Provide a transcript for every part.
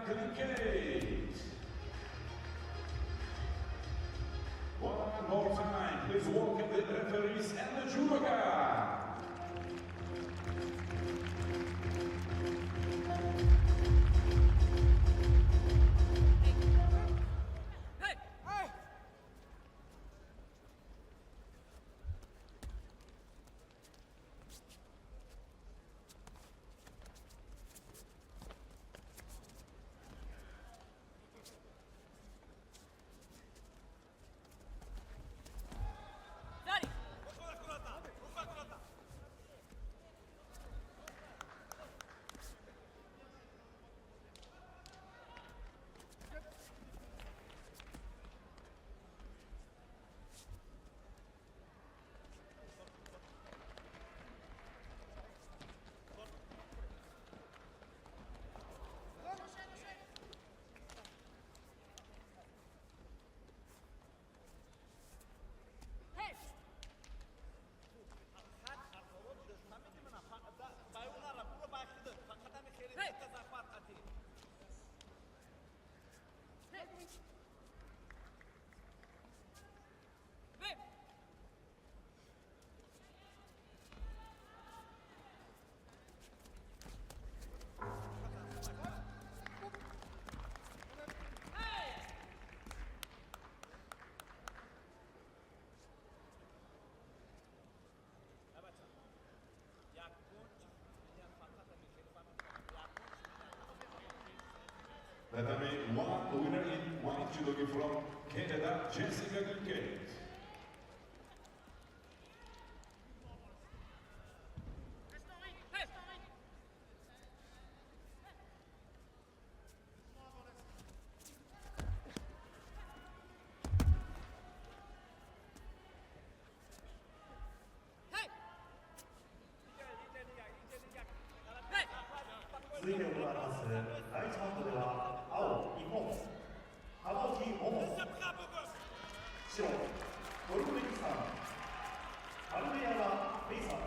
Klimkait. One more time, please welcome the referees and the judoka. Tatami 1, winner in white judogi from Canada, Jessica Klimkait. 続いて行われます第1マットでは青日本玉置桃、白トルクメニスタンアルメヤワ・ベイさん。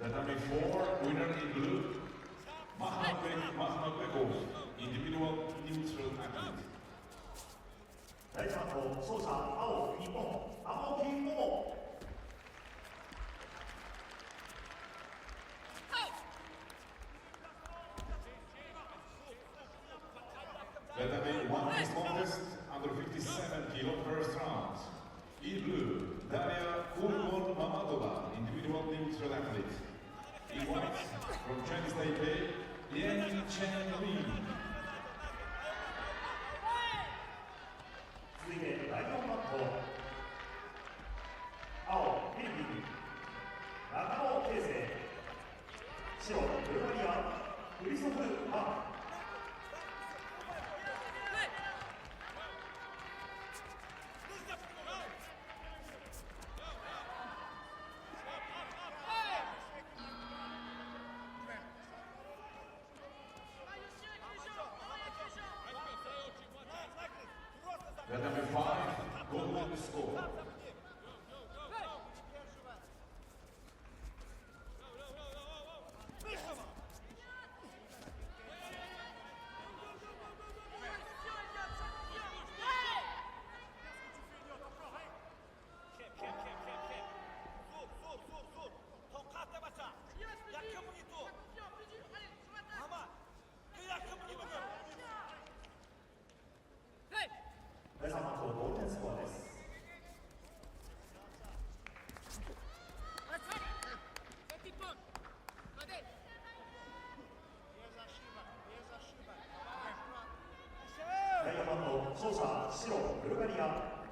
Tatami 4, winner in blue, Makhmadbek Makhmadbekov, individual neutral athlete. 第1マット勝者青日本玉置桃。 Tatami 1 contest under 57 kilo first round. In blue, Daria Kurban Mamadova, individual neutral athlete. In white, from Chinese Taipei, Liang Chen Li. 続いて第4マット、青フィリピン中野啓生、白ブルガリアクリソフ・マーク。 The number 5, golden score. 第3マット、同点スコアです。第4マット、勝者白ブルガリア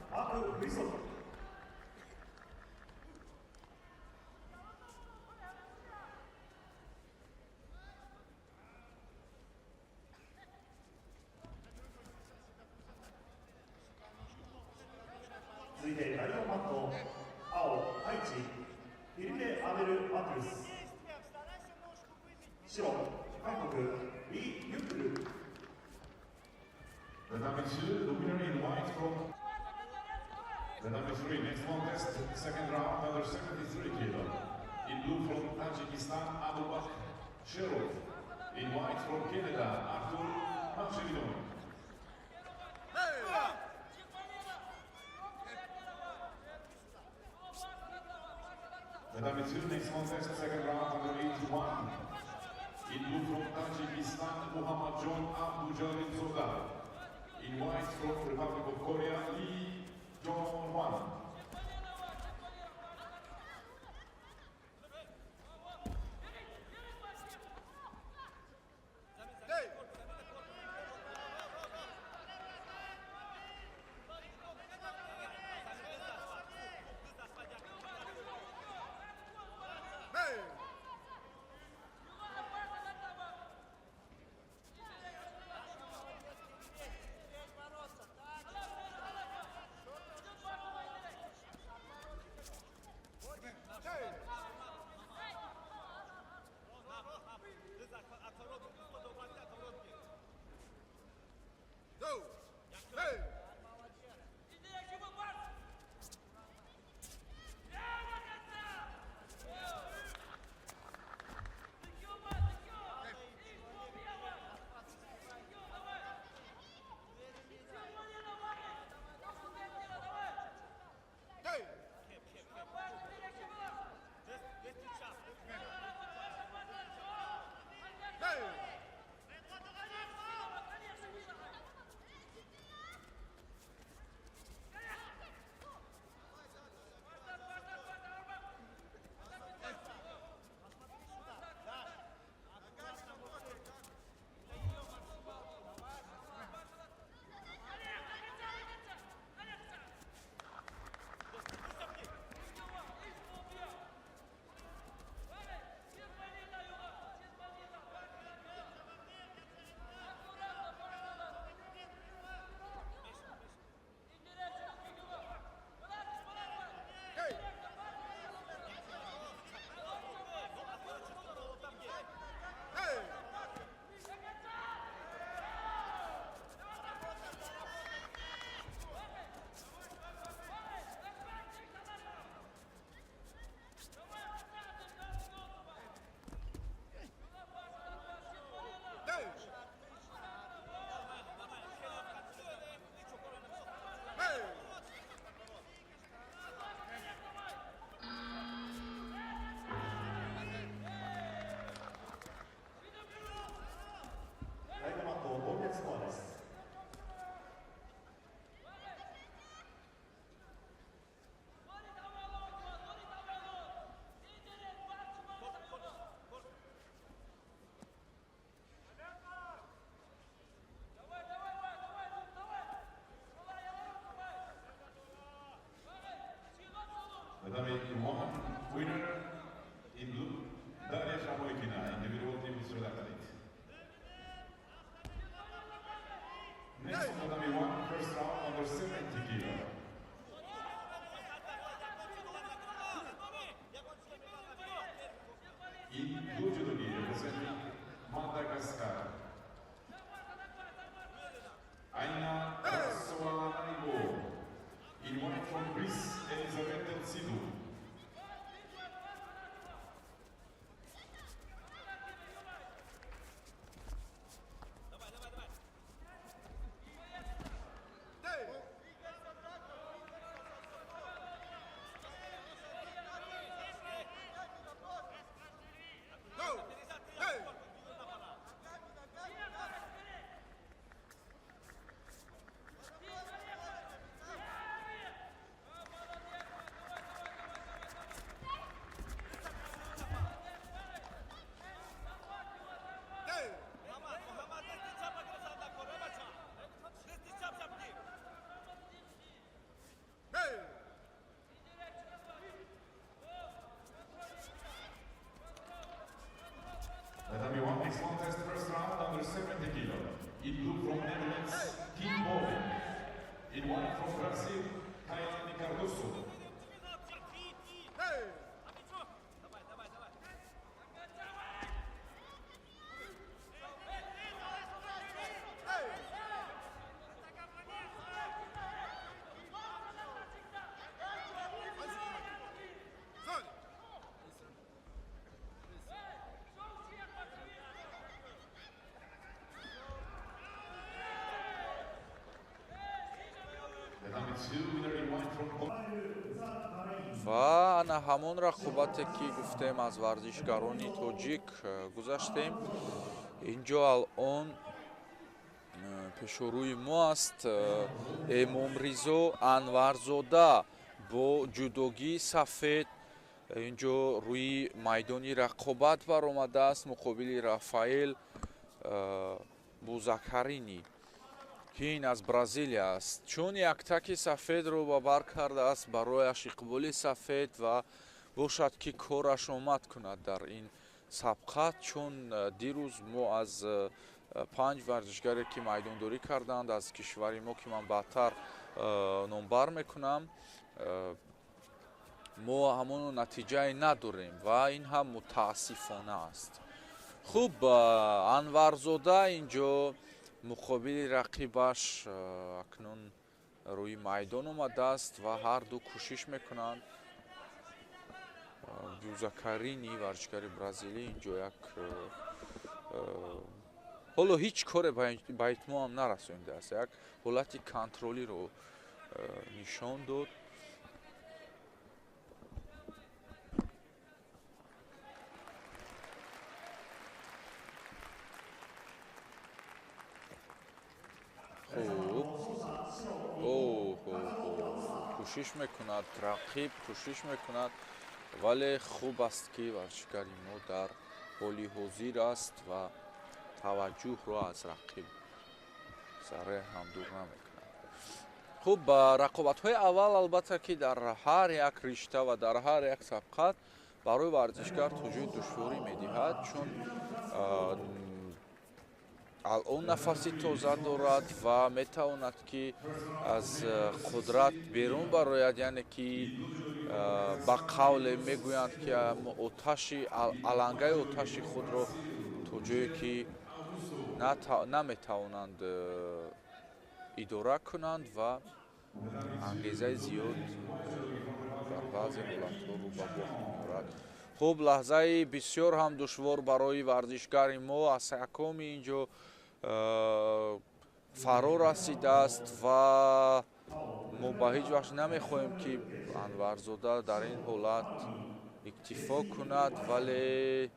マーク・フリソフ。続いて第4マット、青ハイチフィリペ・アベル・マトゥス、白韓国リ・ユクル。 The number 2, the winner in white from the number 3, next contest, second round, under 73 kilo. In blue from Tajikistan, Abubakar Sherov. In white from Canada, Artur Marcelino. The number 2, next contest, second round, under 81. In blue from Tajikistan, Muhammad John Abdujalil Zoda. In white from Republic of Korea, Lee Jong-hwan. In blue judogi representing Madagascar, Aina Rasoanaivo. In white from Greece, Elizabeth Sidou. Tatami 1 next contest, first round, under 70 kilo. In blue from Netherlands, Kim Boving. In white from Brazil, Kayane Cardoso. Ва ана ҳамон рақобате ки гуфтем аз варзишгарони тоҷик гузаштем. Инҷо алон пешорӯи мо аст Эмомризо Анварзода бо ҷудогии сафед. Инҷо рӯи майдони рақобат баромадааст муқобили Рафаэл Бузакарини, ки ин аз Бразилия аст. Чун яктаки сафедро ба бар кардааст, барояш иқболи сафед ва бошад ки кораш омад кунад дар ин сабқат, чун дирӯз мо аз 5 варзишгаре ки майдондорӣ карданд аз кишвари мо, ки ман баъдтар номбар мекунам, мо ҳамоно натиҷае надорем ва ин ҳам мутаассифона аст. Хуб, Анварзода инҷо муқобили рақибаш акнун рӯи майдон омадааст ва ҳарду кӯшиш мекунанд. Бузакарини варзишгари бразилӣ инҷо як ҳоло ҳеҷ коре ба итмомам нарасонидааст, як ҳолати контролиро нишон дод. Хуб, кӯшиш мекунад рақиб, кӯшиш мекунад, вале хуб аст ки варзишгари мо дар ҳоли ҳозир аст ва таваҷҷӯҳро аз рақиб зарре ҳам дур намекунад. Хуб, рақобатҳои аввал албатта ки дар ҳар як ришта ва дар ҳар як сабқат барои варзишгар то ҷои душворӣ медиҳад, чун алон нафаси тоза дорад ва метавонад ки аз қудрат берун барояд, яъне ки ба қавле мегӯянд ки оташи алангаи оташи худро то ҷое ки наметавонанд идора кунанд ва ангезаи зиёд дар баъзе ҳолатҳо рӯ ба бохт меорад. Хуб, лаҳзаи бисёр ҳам душвор барои варзишгари мо аз якоми инҷо фаро расидааст ва мо ба ҳеҷ вақт намехоҳем ки Анварзода дар ин ҳолат иктифо кунад, вале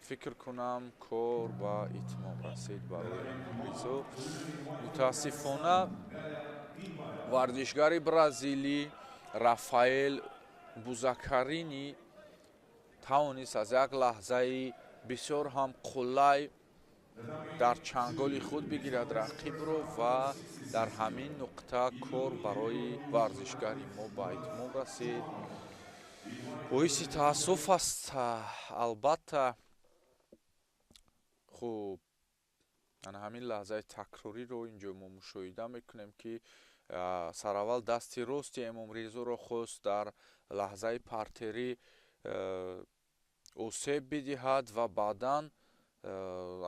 фикр кунам кор ба итмом расид барои Эмомризо. Мутаассифона варзишгари бразилӣ Рафаэл Бузакарини тавонист аз як лаҳзаи бисёр ҳам қулай дар чанголи худ бигирад рақибро ва дар ҳамин нуқта кор барои варзишгари мо ба итмом расид. Боиси таассуф аст албатта. Хуб, ана ҳамин лаҳзаи такрориро инҷо мо мушоҳида мекунем ки сараввал дасти рости Эмомризоро хост дар лаҳзаи партерӣ Осеб бидиҳад ва баъдан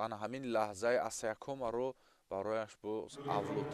ана ҳамин лаҳзаи асаякомаро барояш боз авлотар.